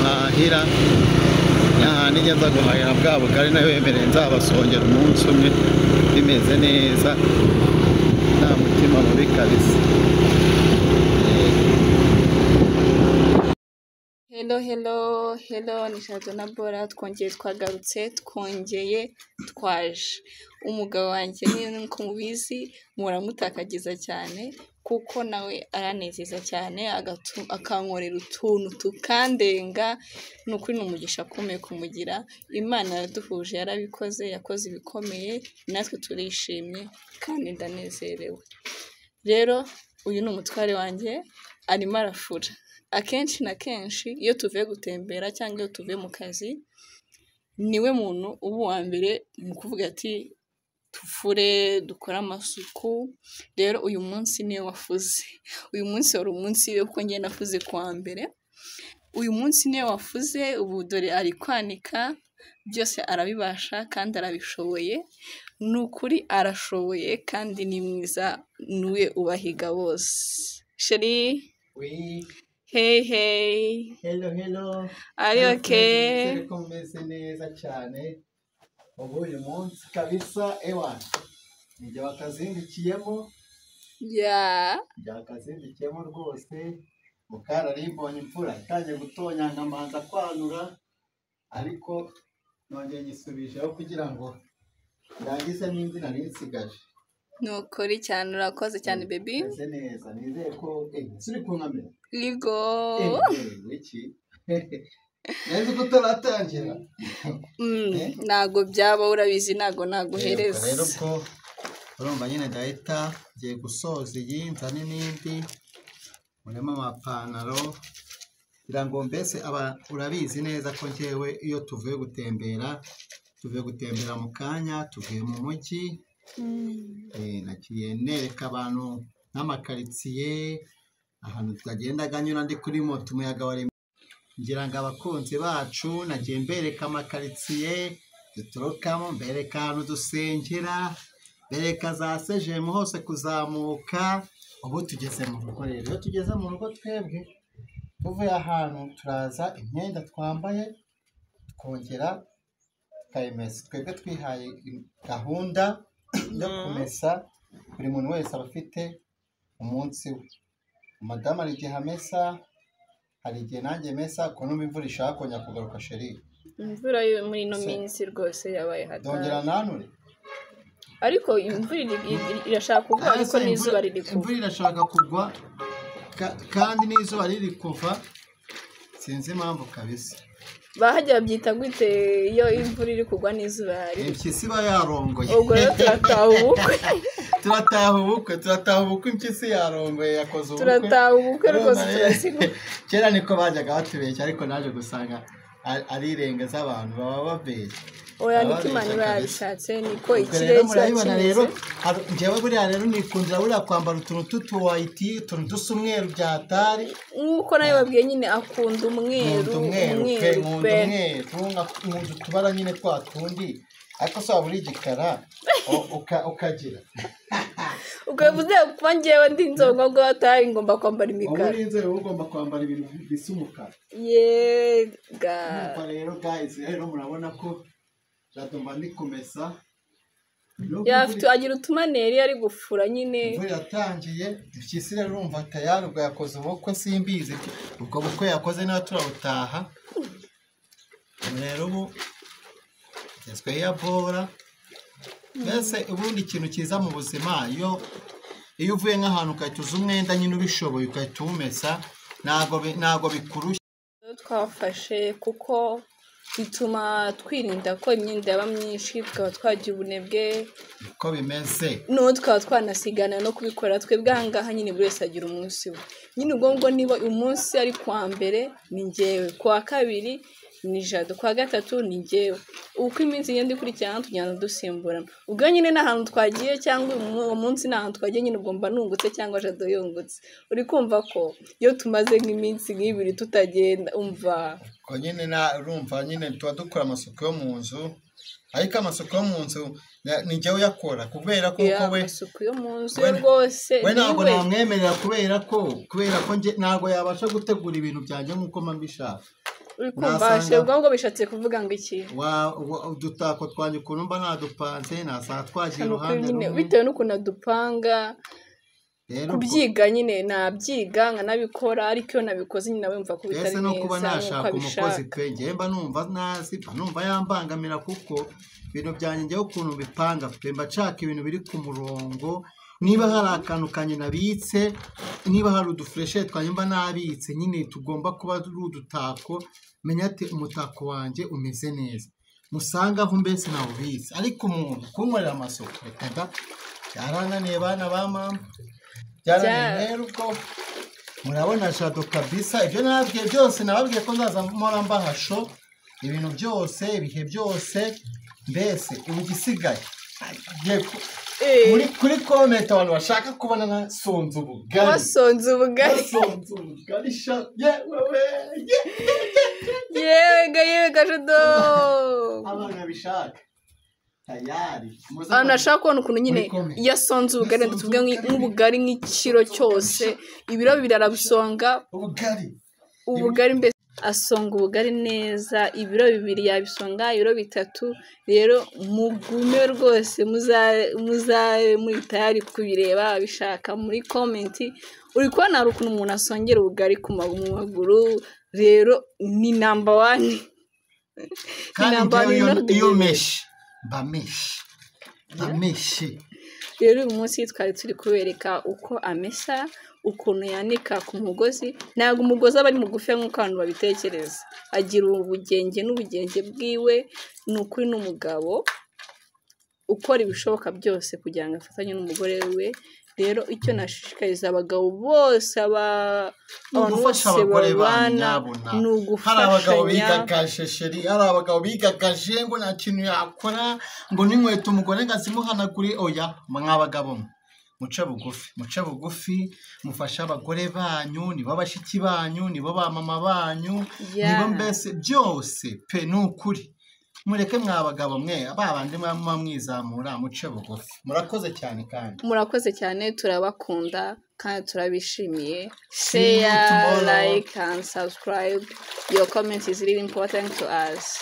mpahira, n'ahandi njya nza guhahira bwa bugari nawe wemereye nzabasongera umunsi umwe bimeze neza, nta mutima mubi kabisa. Hello hello hello, ni Jado na Bora, twongeye twagarutse, twongeye twaje. Umugabo wanjye nk'uko mubizi muramutakagiza cyane, kuko nawe aranezeza cyane, akankorera utuntu tukandenga. Ni ukuri ni umugisha akomeye kumugira. Imana yaraduhuje, yarabikoze, yakoze ibikomeye, natwe turishimye kandi ndanezerewe. Rero uyu ni umutware wanjye, arimo arafura. Akenshi na kenshi iyo tuvuye gutembera cyangwa iyo tuvuye mu kazi, niwe muntu uba uwa mbere mu kuvuga ati tufure, dukore amasuku. Rero uyu munsi niwe wafuze. Uyu munsi wari umunsi we, kuko njye nafuze ku wa mbere. Uyu munsi niwe wafuze, ubu dore ari kwanika, byose arabibasha kandi arabishoboye. Ni ukuri arashoboye kandi ni mwiza, niwe ubahiga bose. Chéri, Oui. hey hey, Hello hello. ari okay? Nizere ko mumeze neza cyane. Ubu uyu munsi kabisa ewa nijye wakazindukiyemo, Yeah. njye wakazindukiyemo rwose. Mukara mbonye imvura itangiye gutonyanga mbanza kwanura, ariko nongeye nyisubijeho kugira ngo ndangize n'indi nari nsigaje. Ni ukuri cyane, urakoze cyane baby. Meze neza, nizere ko suri kunkamera. Ligo. Iki neza ko utaratangira. Ntago byaba, urabizi ntago naguhereza. Rero ubwo urumva nyine ndahita ngiye gusoza iyi, nzane n'indi muremo amapantaro, kugira ngo mbese aba urabizi neza ko njyewe iyo tuvuye gutembera, tuvuye gutembera mu kanya, tuvuye mu mujyi, nagiye nereka abantu n'amakaritsiye ahantu twagendaga nyura ndi kuri moto, umuyaga wari, ngira ngo abakunzi bacu nagiye mbereka amakaritsiye duturukamo, mbereka ahantu dusengera, mbereka za sejemu hose kuzamuka. Ubu tugeze mu rugo rero. Iyo tugeze mu rugo twebwe tuvuye ahantu turaza imyenda twambaye tukongera tukayimesa. Twebwe twihaye gahunda yo kumesa, buri muntu wese aba afite umunsi we. Madamu hari igihe amesa, hari igihe nanjye mesa, kuko numva imvura ishaka kongera kugaruka chéri. Imvura yo muri ino minsi rwose yabaye Ndongera hatari. nanure. Ariko imvura irashaka kugwa, ariko Ese n'izuba riri kuva. Imvura irashaka kugwa kandi n'izuba riri kuva, sinzi impamvu kabisa. Bahajya babyita gute iyo imvura iri kugwa n'izuba riri? Impyisi iba yarongoye. Ubwo rero turataha ubukwe. Turataha ubukwe, turataha ubukwe, impyisi yarongoye, yakoze ubukwe. Turataha ubukwe rwose, Urumva rero, turasigwa. Kera niko bajyaga batubeshya, ariko naje gusanga ari irenga z'abantu baba babeshya. Oya, Baba niko Imana babeshya iba kabisa. yabishatse, niko Ubwo ikirere rero kiba murabibona rero, kimeze. Njyewe buriya rero nikundira buriya kwambara utuntu tw'utuwayiti, utuntu dusa umweru bya tari. Nk'uko nawe babwiye nyine, akunda umweru. Nkunda umweru pe. Umweru Nkunda pe. umweru, nkunda utubara nyine twa tundi, ariko se waba uri igikara ukagira Ubwo bivuze kuba njyewe ndi inzobe ngo atari ngomba kwambara Uba imikara. uri inzobe, wowe ugomba kwambara ibintu bisa umukara. Yega. Urumva rero guys, rero murabona ko Jado mba ndi kumesa. Nubwo Yafite agira utumaneri ari gufura nyine. Imvura iratangiye, impyisi rero urumva tayari ubwo yakoze ubukwe, simbizi ubwo bukwe yakoze niba turabutaha. Ubu rero ubu ngezweho iya Bora. Mbese ubundi ikintu cyiza mu buzima, iyo uvuye nk'ahantu ugahita uza umwenda nyine ubishoboye ugahita uwumesa, ntabwo bikurushya. Twafashe kuko bituma twirinda ko imyenda yaba myinshi, tukaba twagira ubunebwe. Niko bimeze. Noneho tukaba twanasigana no kubikora twebwe aha ngaha nyine, buri wese agira umunsi we nyine. Ubwo ngubwo niba umunsi ari kuwa mbere ni njyewe, kuwa kabiri ni Jado, kuwa gatatu ni njyewe, uko iminsi igenda ikurikirana tugenda dusimburana. Ubwo nyine n'ahantu twagiye cyangwa uwo munsi n'ahantu twagiye nyine, ubwo mba nungutse cyangwa Jado yungutse. Uri kumva ko iyo tumaze nk'iminsi nk'ibiri tutagenda, umva. Ubwo nyine urumva nyine tuba dukora amasuku yo mu nzu, ariko amasuku yo mu nzu ni njyewe uyakora kubera ko we Amasuku yo mu nzu yo rwose we ntabwo niwe. namwemerera kubera ko njye ntabwo yabasha gutegura ibintu byanjye nk'uko mba mbishaka. Uri kumva ubwo ngo bishatse kuvuga ngo iki? Udutako twanjye ukuntu mba nadupanze, nasanga twagiye iruhande rumwe bitewe n'ukuntu adupanga. Kubyiga nyine nabyiga nkanabikora, ariko iyo nabikoze nyine nawe mva ko bitari neza. No kuba nashaka umukozi pe, njyewe mba numva nazi, mba numva yambangamira, kuko ibintu byanjye njyewe ukuntu bipanga pe, mba nshaka ibintu biri ku murongo. Niba hari akantu kanjye nabitse, niba hari udufureshe twanjye mba nabitse nyine tugomba kuba ari udutako, menya ati umutako wanjye umeze neza, musanga aho mbese nawubitse. Ariko umuntu kunkorera amasuku reka da, byarananiye bana ba mama, byarananiye. Rero ubwo murabona Jado kabisa, ibyo nababwiye byose, nababwiye ko nzaza mpora mbahasho ibintu byose, ibihe byose, mbese ubu igisigaye kuri comment abantu bashaka kubona nasonze ubugari, wasonze ubugari, nasonze ubugari sha, yewe yewe Jado, abantu babishaka tayari, abantu bashaka kubona ukuntu nyine yasonze ubugari, tuvuge nk'ubugari nk'ikiro cyose, ibiro bibiri arabusonga ubugari, mbese asonga ubugari neza, ibiro 2 yabisonga, ibiro 3. Rero mugume rwose, muzabe muri tayari kubireba, abishaka muri comment. Uri kubona hari ukuntu umuntu asongera ubugari ku maguru, rero ni number 1. Kandi iyo meshe mba meshe. Rero uyu munsi twari turi kubereka uko amesa, ukuntu yanika ku mugozi. Ntabwo umugozi aba ari mugufi nk'uko abantu babitekereza, agira ubugenge n'ubugenge bwiwe. Ni ukuri n'umugabo ukora ibishoboka byose kugira ngo afatanye n'umugore we. Rero icyo nashishikariza abagabo bose, abantu bose babana, ni ugufashanya. Hari abagabo bigagaje sheri, hari abagabo bigagaje ngo nta kintu yakora, ngo n'inkweto umugore ngo azimuhanagure. Oya mwabagabo muce bugufi, muce bugufi, mufashe abagore banyu, nibo bashiki banyu, nibo ba mama banyu, nibo mbese byose pe, ni ukuri. Mureke mwabagabo mwe babandi muba mwizamura, muce bugufi. Murakoze cyane kandi murakoze cyane, turabakunda kandi turabishimiye. Share, like and subscribe. Your comment is really important to us.